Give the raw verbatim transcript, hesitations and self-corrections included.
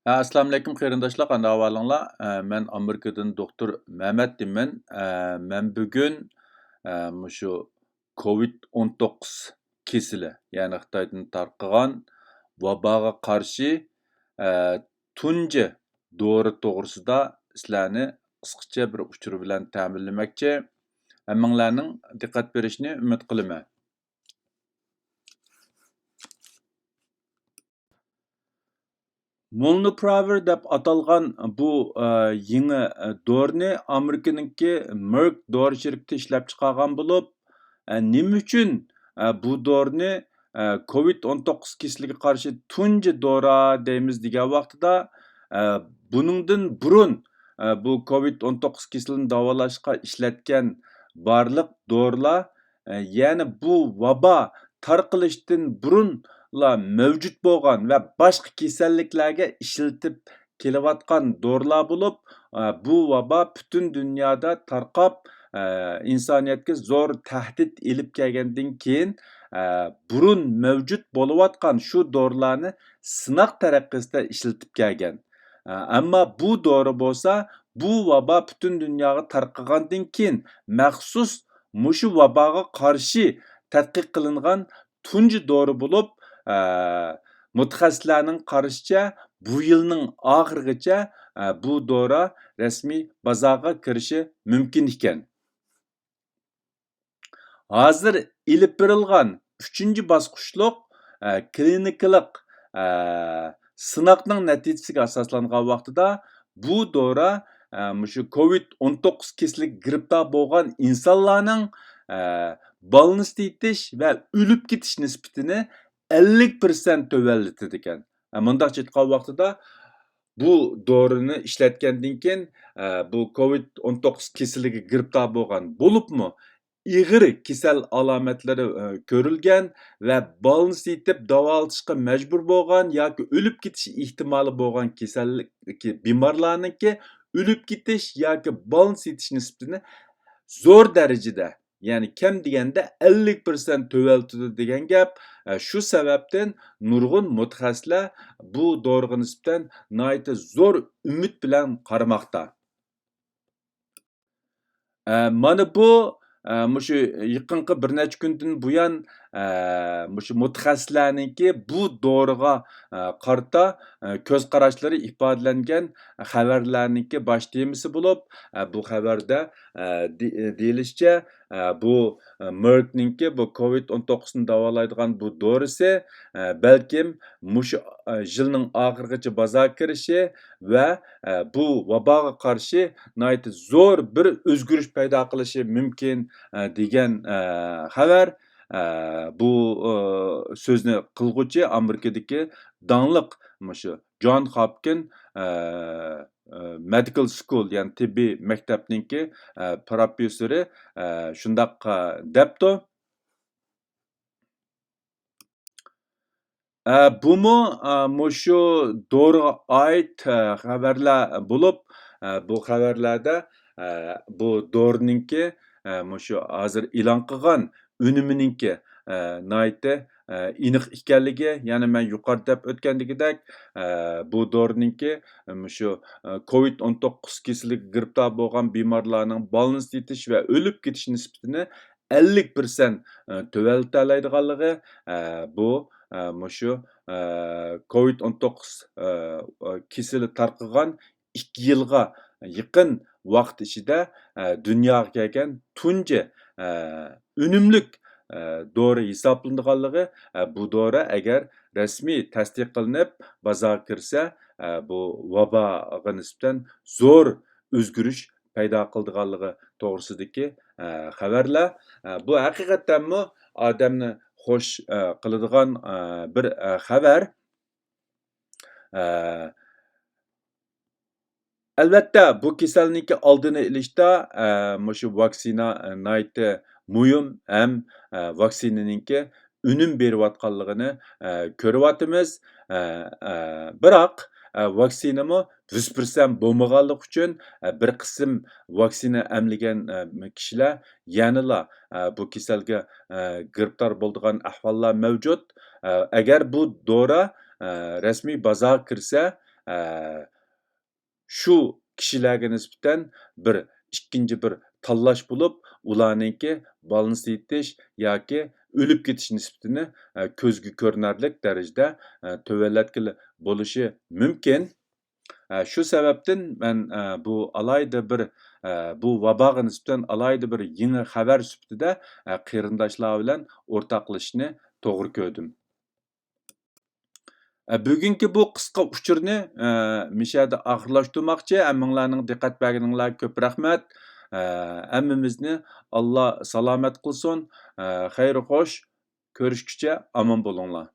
ھە، ئەسسالامۇئەلەيكۇم قېرىنداشلار، قانداق ئەھۋالىڭلار؟ ئە، مەن ئامېرىكىدىن دوختۇر مەمەت دېمەن. ئە، مەن بۈگۈن، ئە، مۇشۇ كوۋىد ئون توققۇز كېسىلى، يەنى خىتايدىن تارقىغان ۋاباغا قارشى، ئە، تۇنجى دورا توغرىسىدا سىلەرنى قىسقىچە بىر ئۇچۇر بىلەن تەمىنلىمەكچى. ھەممىڭلارنىڭ دىققەت بېرىشىنى ئۈمىد قىلىمەن. مولنۇپىراۋىر دەپ ئاتالغان بۇ، ئە، يېڭى، ئە، دورىنى ئامېرىكىنىڭكى مېرك دورا شىركىتى ئىشلەپچىقارغان بولۇپ، ئە، نېمە ئۈچۈن، ئە، بۇ دورىنى، ئە، كوۋىد ئون توققۇز كېسىلىگە قارشى تۇنجى دورا دەيمىز دېگەن ۋاقتىدا، ئە، بۇنىڭدىن بۇرۇن، ئە، بۇ كوۋىد ئون توققۇز كېسىلىنى داۋالاشقا ئىشلەتكەن بارلىق دورىلار، ئە، يەنى بۇ ۋابا تارقىلىشتىن بۇرۇنلا مەۋجۇت بولغان ۋە باشقا كېسەللىكلەرگە ئىشلىتىپ كېلىۋاتقان دورىلار بولۇپ، ئە، بۇ ۋابا پۈتۈن دۇنيادا تارقاپ، ئە، ئىنسانىيەتكە زور تەھدىت ئېلىپ كەلگەندىن كېيىن، ئە، بۇرۇن مەۋجۇت بولۇۋاتقان شۇ دورىلارنى سىناق تەرىقىسىدە ئىشلىتىپ كەلگەن. ئە، ئەمما بۇ دورا بولسا، بۇ ۋابا پۈتۈن دۇنياغا تارقىغاندىن كېيىن مەخسۇس مۇشۇ ۋاباغا قارشى تەتقىق قىلىنغان تۇنجى دورا بولۇپ، ئە، مۇتەخەسسىسلەرنىڭ قارىشىچە، بۇ يىلنىڭ ئاخىرىغىچە، ئە، بۇ دورا رەسمىي بازارغا كىرىشى مۇمكىن ئىكەن. ھازىر ئېلىپ بېرىلغان ئۈچىنچى باسقۇچلۇق، ئە، كلىنىكىلىق، ئە، سىناقنىڭ نەتىجىسىگە ئاساسلانغان ۋاقتىدا بۇ دورا، ئە، مۇشۇ كوۋىد ئون توققۇز كېسىلىگە گىرىپتار بولغان ئىنسانلارنىڭ، ئە، بالنىستتا يېتىش ۋە ئۆلۈپ كېتىش نىسبىتىنى ئەللىك پىرسەنت تۆۋەنلىتىدىكەن. ئە، مۇنداقچە ئېيتقان ۋاقتىدا، بۇ دورىنى ئىشلەتكەندىن كېيىن، ئە، بۇ كوۋىد ئون توققۇز كېسىلىگە گىرىپتار بولغان، بولۇپمۇ ئېغىر كېسەل ئالامەتلىرى، ئە، كۆرۈلگەن ۋە بالنىستتا يېتىپ داۋالىتىشقا مەجبۇر بولغان ياكى ئۆلۈپ كېتىش ئېھتىمالى بولغان كېسەللىك بىمارلارنىڭكى ئۆلۈپ كېتىش ياكى بالنىستتا يېتىش نىسبىتىنى زور دەرىجىدە، يەنى كەم دېگەندە ئەللىك پىرسەنت تۆۋەنلىتىدۇ دېگەن گەپ. ئە، شۇ سەۋەبتىن نۇرغۇن مۇتەخەسسىسلەر بۇ دورىغا نىسبەتەن ناھايىتى زور ئۈمىد بىلەن قارىماقتا. ئە، مانا بۇ، ئە، مۇشۇ يېقىنقى بىر نەچچە كۈندىن بۇيان، ئە، مۇشۇ مۇتەخەسسىسلەرنىڭكى بۇ دورىغا، ئە، قارىتا، ئە، كۆز قاراشلىرى ئىپادىلەنگەن خەۋەرلەرنىڭكى باش تېمىسى بولۇپ، ئە، بۇ خەۋەردە، ئە، دې-، دېيىلىشىچە، ئە، بۇ، ئە، مېركنىڭكى بۇ كوۋىد ئون توققۇزنى داۋالايدىغان بۇ دورىسى، ئە، بەلكىم مۇشۇ، ئە، يىلنىڭ ئاخىرىغىچە بازارغا كىرىشى ۋە، ئە، بۇ ۋاباغا قارشى ناھايىتى زور بىر ئۆزگىرىش پەيدا قىلىشى مۇمكىن، ئە، دېگەن، ئە، خەۋەر. ئە، بۇ، ئە، سۆزنى قىلغۇچى ئامېرىكىدىكى داڭلىق مۇشۇ جون خاپكىن، ئە، ئە، مېدىكال سكۇل، يەنى تېببىي مەكتەپنىڭكى، ئە، پروفېسسورى، ئە، شۇنداق، ئە، دەپتۇ. ئە، بۇمۇ، ئە، مۇشۇ دورىغا ئائىت، ئە، خەۋەرلەر بولۇپ، ئە، بۇ خەۋەرلەردە، ئە، بۇ دورىنىڭكى، ئە، مۇشۇ ھازىر ئېلان قىلغان ئۈنۈمىنىڭكى، ئە، ناھايىتى، ئە، ئېنىق ئىكەنلىكى، يەنى مەن يۇقىرىدا دەپ ئۆتكەندىكىدەك، ئە، بۇ دورىنىڭكى، ئە، مۇشۇ، ئە، كوۋىد ئون توققۇز كېسىلىگە گىرىپتار بولغان بىمارلارنىڭ بالنىستتا يېتىش ۋە ئۆلۈپ كېتىش نىسبىتىنى ئەللىك پىرسەنت، ئە، تۆۋەنلىتەلەيدىغانلىقى، ئە، بۇ، ئە، مۇشۇ، ئە، كوۋىد ئون توققۇز، ئە، ئە، كېسىلى تارقىغان ئىككى يىلغا يېقىن ۋاقىت ئىچىدە، ئە، دۇنياغا كەلگەن تۇنجى، ئە، ئۈنۈملۈك، ئە، دورا ھېسابلىنىدىغانلىقى، ئە، بۇ دورا ئەگەر رەسمىي تەستىق قىلىنىپ بازارغا كىرسە، ئە، بۇ ۋاباغا نىسبەتەن زور ئۆزگىرىش پەيدا قىلىدىغانلىقى توغرىسىدىكى، ئە، خەۋەرلەر. ئە، بۇ ھەقىقەتەنمۇ ئادەمنى خوش، ئە، قىلىدىغان، ئە، بىر، ئە، خەۋەر. ئە، ئەلۋەتتە، بۇ كېسەلنىڭكى ئالدىنى ئېلىشتا، ئە، مۇشۇ ۋاكسىنا، ئە، ناھايىتى مۇھىم ھەم، ئە، ۋاكسىنىنىڭكى ئۈنۈم بېرىۋاتقانلىقىنى، ئە، كۆرۈۋاتىمىز. ئە، ئە، بىراق، ئە، ۋاكسىنىمۇ يۈز پىرسەنت بولمىغانلىقى ئۈچۈن، ئە، بىر قىسىم ۋاكسىنا ئەملىگەن، ئە، كىشىلەر يەنىلا، ئە، بۇ كېسەلگە، ئە، گىرىپتار بولىدىغان ئەھۋاللار مەۋجۇت. ئە، ئەگەر بۇ دورا، ئە، رەسمىي بازارغا كىرسە، ئە، شۇ كىشىلەرگە نىسبەتەن بىر ئىككىنچى بىر تاللاش بولۇپ، ئۇلارنىڭكى بالنى سېتىش ياكى ئۆلۈپ كېتىش نىسبىتىنى، ئە، كۆزگە كۆرۈنەرلىك دەرىجىدە، ئە، تۆۋەنلەتكىلى بولۇشى مۇمكىن. ئە، شۇ سەۋەبتىن مەن، ئە، بۇ ئالاھىدە بىر، ئە، بۇ ۋاباغا نىسبەتەن ئالاھىدە بىر يېڭى خەۋەر سۈپىتىدە، ئە، قېرىنداشلار بىلەن ئورتاقلىشىشنى توغرا كۆردۈم. ئە، بۈگۈنكى بۇ قىسقا ئۇچۇرنى، ئە، مىشەدە ئاخىرلاشتۇرماقچى. ھەممىڭلارنىڭ دىققەت بەرگىنىڭلارغا كۆپ رەھمەت. ئە، ھەممىمىزنى ئاللا سالامەت قىلسۇن. ئە، خەير خوش. كۆرۈشكىچە ئامان بولۇڭلار.